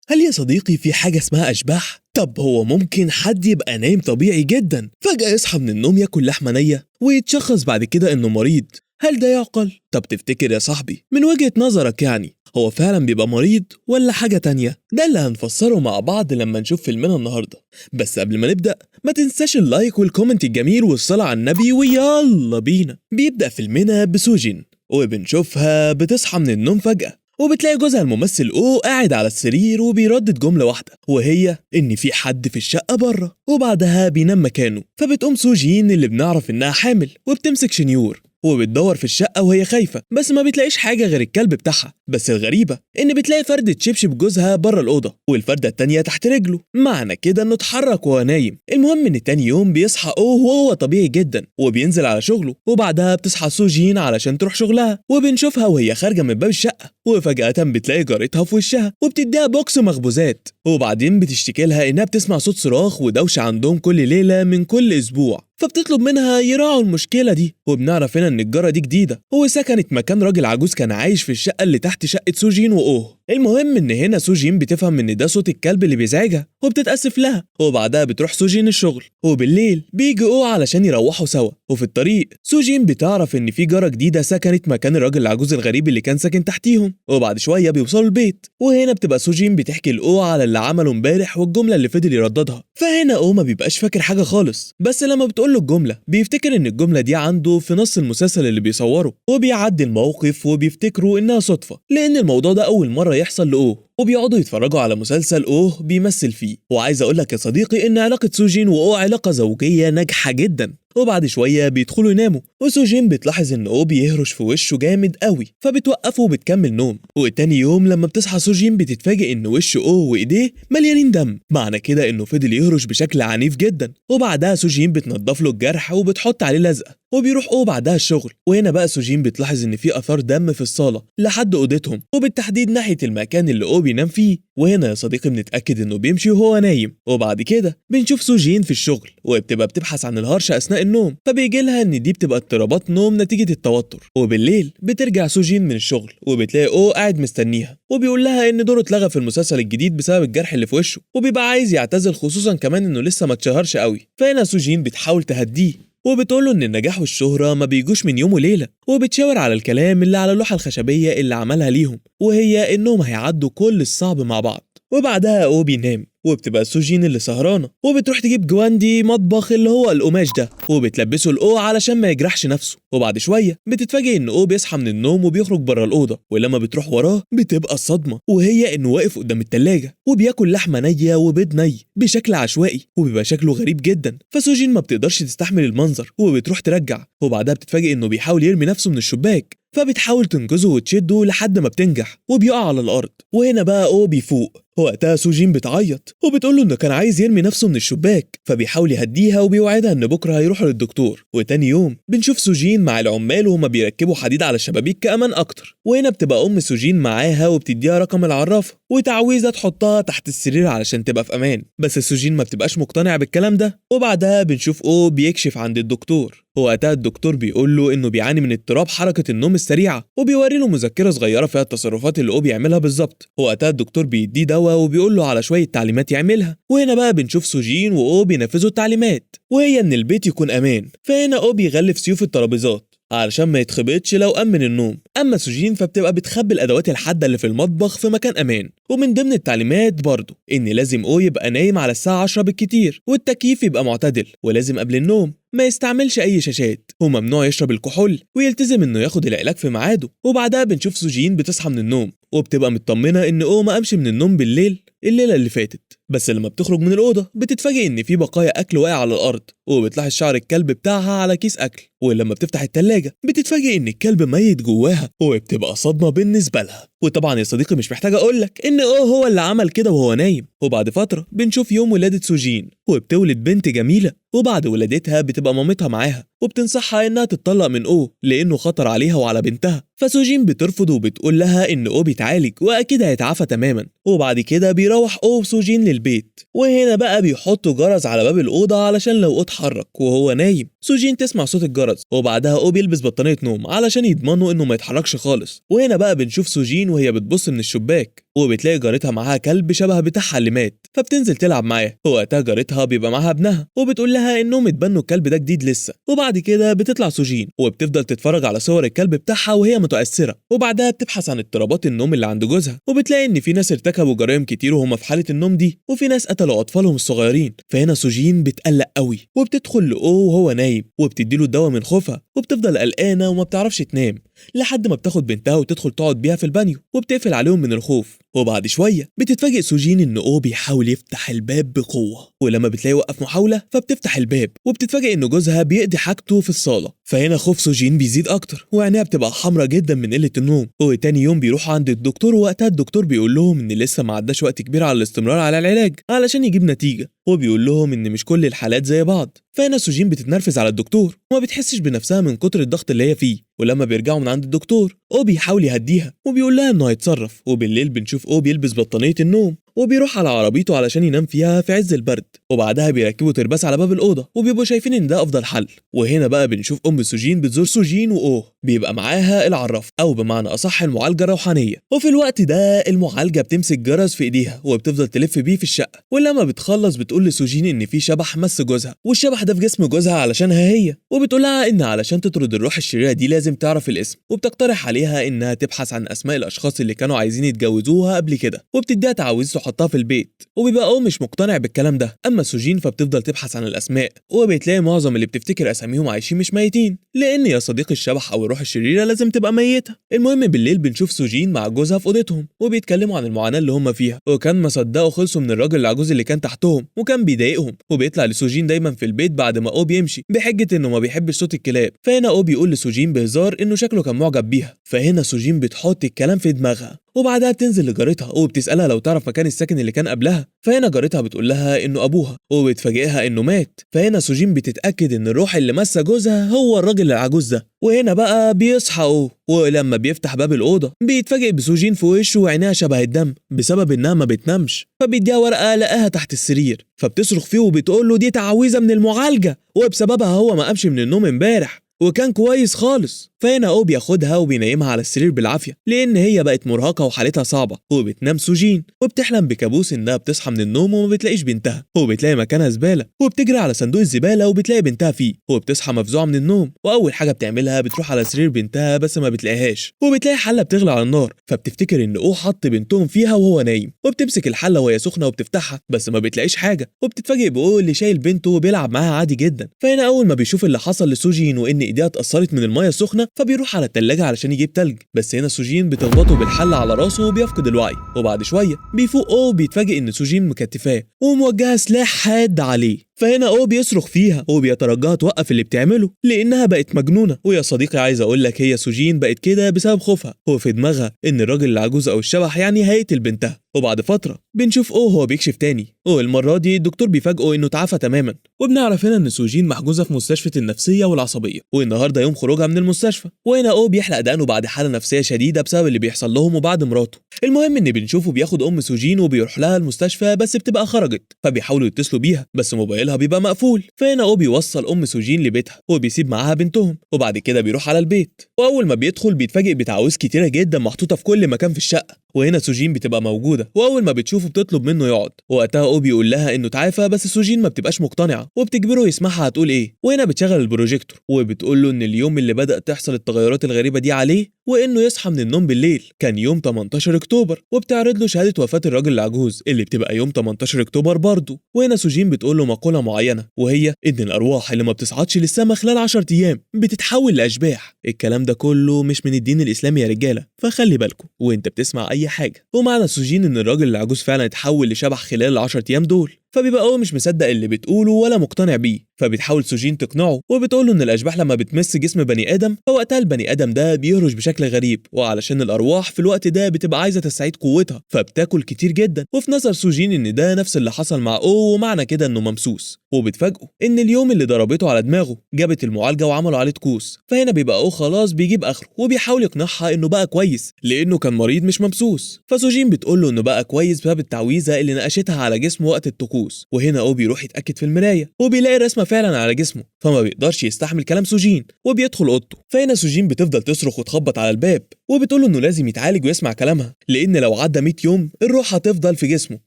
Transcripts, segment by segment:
هل يا صديقي في حاجة اسمها أشباح؟ طب هو ممكن حد يبقى نايم طبيعي جدا فجأة يصحى من النوم ياكل لحمة نية ويتشخص بعد كده إنه مريض؟ هل ده يعقل؟ طب تفتكر يا صاحبي من وجهة نظرك يعني هو فعلا بيبقى مريض ولا حاجة تانية؟ ده اللي هنفسره مع بعض لما نشوف فيلمنا النهاردة. بس قبل ما نبدأ ما تنساش ال like وال comment الجميل والصلاة على النبي، ويلا بينا. بيبدأ فيلمنا بسوجين، وبنشوفها بتصحى من النوم فجأة وبتلاقي جوزها الممثل او قاعد على السرير وبيردد جملة واحدة، وهي إن في حد في الشقة بره، وبعدها بينام مكانه. فبتقوم سوجين اللي بنعرف إنها حامل وبتمسك شنيور وبتدور في الشقة وهي خايفة، بس ما بتلاقيش حاجة غير الكلب بتاعها. بس الغريبة إن بتلاقي فردة شبشب جوزها بره الأوضة والفردة التانية تحت رجله، معنى كده إنه اتحرك وهو نايم. المهم إن تاني يوم بيصحى أوه وهو طبيعي جدا وبينزل على شغله، وبعدها بتصحى سوجين علشان تروح شغلها، وبنشوفها وهي خارجة من باب الشقة، وفجأة بتلاقي جارتها في وشها وبتديها بوكس مخبوزات، وبعدين بتشتكي لها إنها بتسمع صوت صراخ ودوشة عندهم كل ليلة من كل أسبوع، فبتطلب منها يراعوا المشكلة دي. وبنعرف هنا إن الجارة دي جديدة وسكنت مكان راجل عجوز كان عايش في الشقة اللي تحت شقة سوجين وأوه. المهم إن هنا سوجين بتفهم إن ده صوت الكلب اللي بيزعجها وبتتأسف لها، وبعدها بتروح سوجين الشغل. وبالليل بيجي أوه علشان يروحوا سوا، وفي الطريق سوجين بتعرف إن في جارة جديدة سكنت مكان الراجل العجوز الغريب اللي كان ساكن تحتيهم. وبعد شوية بيوصلوا البيت، وهنا بتبقى سوجين بتحكي لأوه على اللي عمله امبارح والجملة اللي فضل يرددها. فهنا أوه ما بيبقاش فاكر حاجة خالص، بس لما بتقول له الجملة بيفتكر إن الجملة دي عنده في نص المسلسل اللي بيصوره، وبيعدي الموقف وبيفتكروا إنها صدفة لأن الموضوع ده أول مرة يحصل لأوه. وبيقعدوا يتفرجوا على مسلسل أوه بيمثل فيه. وعايز أقول لك يا صديقي إن علاقة سوجين وأوه علاقة زوجية ناجحة جدا. وبعد شوية بيدخلوا يناموا، وسوجين بتلاحظ إن أو بيهرش في وشه جامد قوي، فبتوقفه وبتكمل نوم. وتاني يوم لما بتصحى سوجين بتتفاجئ إن وش أو وإيديه مليانين دم، معنى كده إنه فضل يهرش بشكل عنيف جدا. وبعدها سوجين بتنضف له الجرح وبتحط عليه لزقة، وبيروح أو بعدها الشغل. وهنا بقى سوجين بتلاحظ إن في آثار دم في الصالة لحد أوضتهم، وبالتحديد ناحية المكان اللي أو بينام فيه. وهنا يا صديقي بنتأكد إنه بيمشي وهو نايم. وبعد كده بنشوف سوجين في الشغل وبتبقى بتبحث عن الهرش أثناء النوم، فبيجي لها إن دي بتبقى اضطرابات نوم نتيجة التوتر. وبالليل بترجع سوجين من الشغل وبتلاقي أو قاعد مستنيها، وبيقول لها إن دوره اتلغى في المسلسل الجديد بسبب الجرح اللي في وشه، وبيبقى عايز يعتزل، خصوصا كمان إنه لسه ما اتشهرش قوي. فهنا سوجين بتحاول تهديه وبتقوله إن النجاح والشهرة ما بيجوش من يوم وليلة، وبتشاور على الكلام اللي على اللوحة الخشبية اللي عملها ليهم، وهي إنهم هيعدوا كل الصعب مع بعض. وبعدها أو بينام، وبتبقى سوجين اللي سهرانة، وبتروح تجيب جواندي مطبخ اللي هو القماش ده، وبتلبسه الأو علشان ما يجرحش نفسه. وبعد شوية بتتفاجئ إن أو بيصحى من النوم وبيخرج بره الأوضة، ولما بتروح وراه بتبقى الصدمة، وهي إنه واقف قدام التلاجة وبياكل لحمة نية وبيض ني بشكل عشوائي، وبيبقى شكله غريب جدا. فسوجين ما بتقدرش تستحمل المنظر وبتروح ترجع، وبعدها بتتفاجئ إنه بيحاول يرمي نفسه من الشباك، فبتحاول تنقذه وتشده لحد ما بتنجح وبيقع على الأرض. وهنا بقى أو بيفوق. وقتها سوجين بتعيط وبتقول له انه كان عايز يرمي نفسه من الشباك، فبيحاول يهديها وبيوعدها ان بكره هيروحوا للدكتور. وتاني يوم بنشوف سوجين مع العمال وهما بيركبوا حديد على الشبابيك كأمان اكتر. وهنا بتبقى ام سوجين معاها وبتديها رقم العرافه وتعويذه تحطها تحت السرير علشان تبقى في امان، بس سوجين ما بتبقاش مقتنعه بالكلام ده. وبعدها بنشوف او بيكشف عند الدكتور، وقتها الدكتور بيقول له انه بيعاني من اضطراب حركه النوم السريعه، وبيوري له مذكره صغيره فيها التصرفات اللي او بيعملها بالظبط. وقتها الدكتور بيديه دواء وبيقول له على شويه تعليمات يعملها. وهنا بقى بنشوف سوجين واو بينفذوا التعليمات، وهي ان البيت يكون امان. فهنا او بيغلف سيوف الترابيزات علشان ما يتخبطش لو قام من النوم. اما سوجين فبتبقى بتخبي الادوات الحاده اللي في المطبخ في مكان امان. ومن ضمن التعليمات برضه ان لازم او يبقى نايم على الساعه 10 بالكتير، والتكييف يبقى معتدل، ولازم قبل النوم ما يستعملش اي شاشات، وممنوع يشرب الكحول، ويلتزم انه ياخد العلاج في ميعاده. وبعدها بنشوف سوجين بتصحى من النوم وبتبقى مطمنه ان او ما قامش من النوم بالليل الليله اللي فاتت، بس لما بتخرج من الاوضه بتتفاجئ ان في بقايا اكل واقع على الارض، وبتلاحظ شعر الكلب بتاعها على كيس اكل. ولما بتفتح التلاجة بتتفاجئ ان الكلب ميت جواها، وبتبقى صدمه بالنسبه لها. وطبعا يا صديقي مش محتاج اقول لك ان او هو اللي عمل كده وهو نايم. وبعد فتره بنشوف يوم ولاده سوجين، وبتولد بنت جميله، وبعد ولادتها بتبقى مامتها معاها وبتنصحها انها تتطلق من او لانه خطر عليها وعلى بنتها. فسوجين بترفض وبتقول لها ان او بيتعالج واكيد هيتعافى تماما. وبعد كده بيروح او وسوجين للبيت، وهنا بقى بيحطوا جرس على باب الاوضه علشان لو او اتحرك وهو نايم سوجين تسمع صوت الجرس. وبعدها او بيلبس بطانيه نوم علشان يضمنوا انه ما يتحركش خالص. وهنا بقى بنشوف سوجين وهي بتبص من الشباك، وبتلاقي جارتها معاها كلب شبه بتاعها اللي مات، فبتنزل تلعب معاه. وقتها جارتها بيبقى معاها ابنها، وبتقول لها انهم اتبنوا الكلب ده جديد لسه. وبعد كده بتطلع سوجين وبتفضل تتفرج على صور الكلب بتاعها وهي متأثرة. وبعدها بتبحث عن اضطرابات النوم اللي عند جوزها، وبتلاقي ان في ناس ارتكبوا جرائم كتير وهم في حالة النوم دي، وفي ناس قتلوا اطفالهم الصغيرين. فهنا سوجين بتقلق قوي وبتدخل لأو وهو نايم وبتديله الدواء من خوفها، وبتفضل قلقانة وما بتعرفش تنام لحد ما بتاخد بنتها وتدخل تقعد بيها في البانيو وبتقفل عليهم من الخوف. وبعد شوية بتتفاجئ سوجين ان او بيحاول يفتح الباب بقوة، ولما بتلاقي وقف محاولة فبتفتح الباب وبتتفاجئ ان جوزها بيقضي حاجته في الصاله. فهنا خوف سوجين بيزيد اكتر وعينيها بتبقى حمرا جدا من قلة النوم. وتاني يوم بيروحوا عند الدكتور، ووقتها الدكتور بيقول لهم ان لسه ما عداش وقت كبير على الاستمرار على العلاج علشان يجيب نتيجة، وبيقول لهم ان مش كل الحالات زي بعض. فهنا سوجين بتتنرفز على الدكتور وما بتحسش بنفسها من كتر الضغط اللي هي فيه. ولما بيرجعوا من عند الدكتور او بيحاول يهديها وبيقول لها انه هيتصرف. وبالليل بنشوف او بيلبس بطانيه النوم وبيروح على عربيته علشان ينام فيها في عز البرد. وبعدها بيركبوا ترباس على باب الاوضة وبيبقوا شايفين ان ده افضل حل. وهنا بقى بنشوف ام سوجين بتزور سوجين واوه بيبقى معاها العراف او بمعنى اصح المعالجة الروحانية. وفي الوقت ده المعالجة بتمسك جرس في ايديها وبتفضل تلف بيه في الشقة، ولما بتخلص بتقول لسوجين ان في شبح مس جوزها والشبح ده في جسم جوزها علشانها هي، وبتقول لها ان علشان تطرد الروح الشريرة دي لازم تعرف الاسم، وبتقترح عليها انها تبحث عن اسماء الاشخاص اللي كانوا عايزين يتجوزوها قبل كده، وبتديها تعويذ تحطها في البيت. وبيبقى او مش مقتنع بالكلام ده. اما سوجين فبتفضل تبحث عن الاسماء، وبتلاقي معظم اللي بتفتكر اساميهم عايشين مش ميتين، لان يا صديقي الشبح او الروح الشريرة لازم تبقى ميته. المهم بالليل بنشوف سوجين مع جوزها في اوضتهم وبيتكلموا عن المعاناة اللي هم فيها، وكان ما صدقوا خلصوا من الراجل العجوز اللي كان تحتهم وكان بيضايقهم، وبيطلع لسوجين دايما في البيت بعد ما او بيمشي بحجة انه ما بيحبش صوت الكلاب. فهنا او بيقول لسوجين بهزار انه شكله كان معجب بيها. فهنا سوجين بتحط الكلام في دماغها، وبعدها بتنزل لجارتها وبتسألها لو تعرف مكان الساكن اللي كان قبلها. فهنا جارتها بتقول لها انه ابوها، وبتفاجئها انه مات. فهنا سوجين بتتأكد ان الروح اللي مسه جوزها هو الراجل العجوز ده. وهنا بقى بيصحى او، ولما بيفتح باب الأوضة بيتفاجئ بسوجين في وشه وعينيها شبه الدم بسبب انها ما بتنامش. فبيديها ورقة لقاها تحت السرير، فبتصرخ فيه وبتقول له دي تعويذة من المعالجة وبسببها هو ما قامش من النوم امبارح وكان كويس خالص. فهنا او بياخدها وبينيمها على السرير بالعافية لان هي بقت مرهقة وحالتها صعبة. وبتنام سوجين وبتحلم بكابوس انها بتصحى من النوم وما بتلاقيش بنتها، وبتلاقي مكانها زبالة، وبتجري على صندوق الزبالة وبتلاقي بنتها فيه. وبتصحى مفزوعه من النوم، واول حاجة بتعملها بتروح على سرير بنتها بس ما بتلاقيهاش، وبتلاقي حله بتغلي على النار، فبتفتكر ان او حط بنتهم فيها وهو نايم، وبتمسك الحلة وهي سخنة وبتفتحها بس ما بتلاقيش حاجة. وبتتفاجئ باو اللي شايل بنته وبيلعب معاها عادي جدا. فهنا اول ما بيشوف اللي حصل لسوجين وان ايديها اتأثرت من المية السخنة، فبيروح على التلاجة علشان يجيب تلج، بس هنا سوجين بتخبطه بالحله على راسه وبيفقد الوعي. وبعد شوية بيفوق او وبيتفاجئ ان سوجين مكتفاه وموجهه سلاح حاد عليه. فهنا او بيصرخ فيها وبيترجاها توقف اللي بتعمله لانها بقت مجنونة. ويا صديقي عايز اقول لك هي سوجين بقت كده بسبب خوفها، هو في دماغها ان الراجل العجوز او الشبح يعني هيقتل بنتها. وبعد فترة بنشوف او هو بيكشف تاني، والمرة دي الدكتور بيفاجئه انه تعافى تماما. وبنعرف هنا ان سوجين محجوزة في مستشفى النفسية والعصبية، والنهارده يوم خروجها من المستشفى. وهنا او بيحلق دقنه بعد حاله نفسية شديدة بسبب اللي بيحصل لهم وبعد مراته. المهم ان بنشوفه بياخد ام سوجين وبيروح لها المستشفى بس بتبقى خرجت، فبيحاولوا يتصلوا بيها بس موبايلها بيبقى مقفول. فهنا او بيوصل ام سوجين لبيتها وبيسيب معاها بنتهم، وبعد كده بيروح على البيت. واول ما بيدخل بيتفاجئ بتعاويذ كتيرة جدا محطوطة في كل مكان في الشقة، وهنا سوجين بتبقى موجودة، واول ما بتشوفه بتطلب منه يقعد. وقتها او بيقول لها انه تعافى بس سوجين ما بتبقاش مقتنعة وبتجبره يسمعها هتقول ايه. وهنا بتشغل البروجيكتور وبتقول له ان اليوم اللي بدأ تحصل التغيرات الغريبة دي عليه وانه يصحى من النوم بالليل كان يوم 18 اكتوبر، وبتعرض له شهادة وفاه الراجل العجوز اللي بتبقى يوم 18 اكتوبر برضه. وهنا سوجين بتقول له مقولة معينة، وهي ان الارواح اللي ما بتصعدش للسما خلال 10 ايام بتتحول لاشباح. الكلام ده كله مش من الدين الاسلامي يا رجاله، فخلي بالكم وانت بتسمع اي حاجة. ومعنى سوجين ان الراجل العجوز فعلا اتحول لشبح خلال ال10 ايام دول، فبيبقى هو مش مصدق اللي بتقوله ولا مقتنع بيه. فبتحاول سوجين تقنعه وبتقوله ان الاشباح لما بتمس جسم بني ادم فوقتها البني ادم ده بيهرش بشكل غريب، وعلشان الارواح في الوقت ده بتبقى عايزه تستعيد قوتها فبتاكل كتير جدا. وفي نظر سوجين ان ده نفس اللي حصل مع او، ومعنى كده انه ممسوس. وبتفاجئه ان اليوم اللي ضربته على دماغه جابت المعالجة وعملوا عليه طقوس. فهنا بيبقى او خلاص بيجيب اخره وبيحاول يقنعها انه بقى كويس لانه كان مريض مش ممسوس. فسوجين بتقول له انه بقى كويس بسبب التعويذه اللي نقشتها على جسمه وقت الطقوس. الكابوس. وهنا او بيروح يتاكد في المراية وبيلاقي الرسمة فعلا على جسمه، فما بيقدرش يستحمل كلام سوجين وبيدخل اوضته. فهنا سوجين بتفضل تصرخ وتخبط على الباب وبتقول انه لازم يتعالج ويسمع كلامها، لان لو عدى 100 يوم الروح هتفضل في جسمه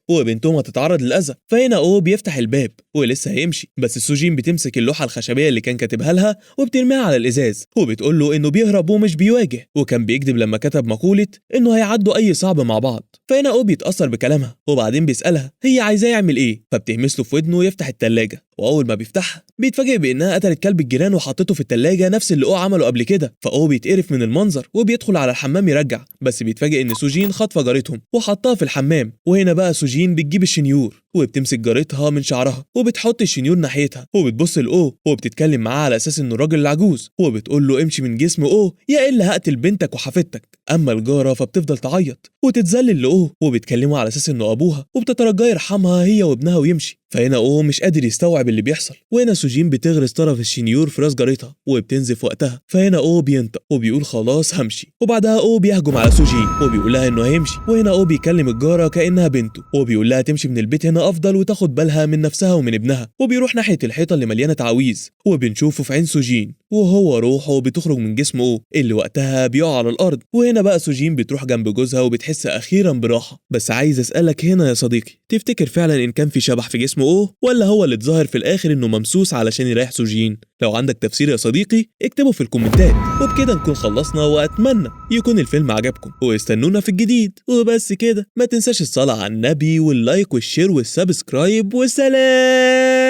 وبنتهم هتتعرض للاذى. فهنا او بيفتح الباب ولسه هيمشي، بس سوجين بتمسك اللوحة الخشبية اللي كان كاتبها لها وبترميها على الازاز وبتقول له انه بيهرب ومش بيواجه، وكان بيكذب لما كتب مقولة انه هيعدوا اي صعب مع بعض. فهنا او بيتاثر بكلامها وبعدين بيسالها هي عايزاه يعمل ايه، فبتهمس له في ودنه ويفتح التلاجة، واول ما بيفتحها بيتفاجئ بانها قتلت كلب الجيران وحطته في التلاجة نفس اللي او عمله قبل كده. فاو بيتقرف من المنظر وبيدخل على الحمام يرجع، بس بيتفاجئ ان سوجين خاطفه جارتهم وحطها في الحمام. وهنا بقى سوجين بتجيب الشنيور وبتمسك جارتها من شعرها وبتحط الشنيور ناحيتها وبتبص لاو وبتتكلم معاه على اساس انه الراجل العجوز، وبتقول له امشي من جسم او يا الا هقتل بنتك وحفيدتك. اما الجاره فبتفضل تعيط وتتذلل لاو وبتكلمه على اساس انه ابوها وبتترجاه يرحمها هي وابنها ويمشي. فهنا او مش قادر يستوعب اللي بيحصل، وهنا سوجين بتغرس طرف الشنيور في راس جارتها وبتنزف وقتها. فهنا او بينطق وبيقول خلاص همشي، وبعدها او بيهجم على سوجين وبيقول لها انه هيمشي. وهنا او بيكلم الجاره كانها بنته وبيقول لها تمشي من البيت هنا افضل وتاخد بالها من نفسها ومن ابنها، وبيروح ناحية الحيطة اللي مليانة تعاويذ وبنشوفه في عين سوجين وهو روحه بتخرج من جسمه او اللي وقتها بيقع على الارض. وهنا بقى سوجين بتروح جنب جوزها وبتحس اخيرا براحة. بس عايز اسالك هنا يا صديقي، تفتكر فعلا ان كان في شبح في جسمه او ولا هو اللي اتظاهر في الاخر انه ممسوس علشان يريح سوجين؟ لو عندك تفسير يا صديقي اكتبه في الكومنتات. وبكده نكون خلصنا، واتمنى يكون الفيلم عجبكم واستنونا في الجديد. وبس كده، ما تنساش الصلاة على النبي وال like وال share وال subscribe، وسلام.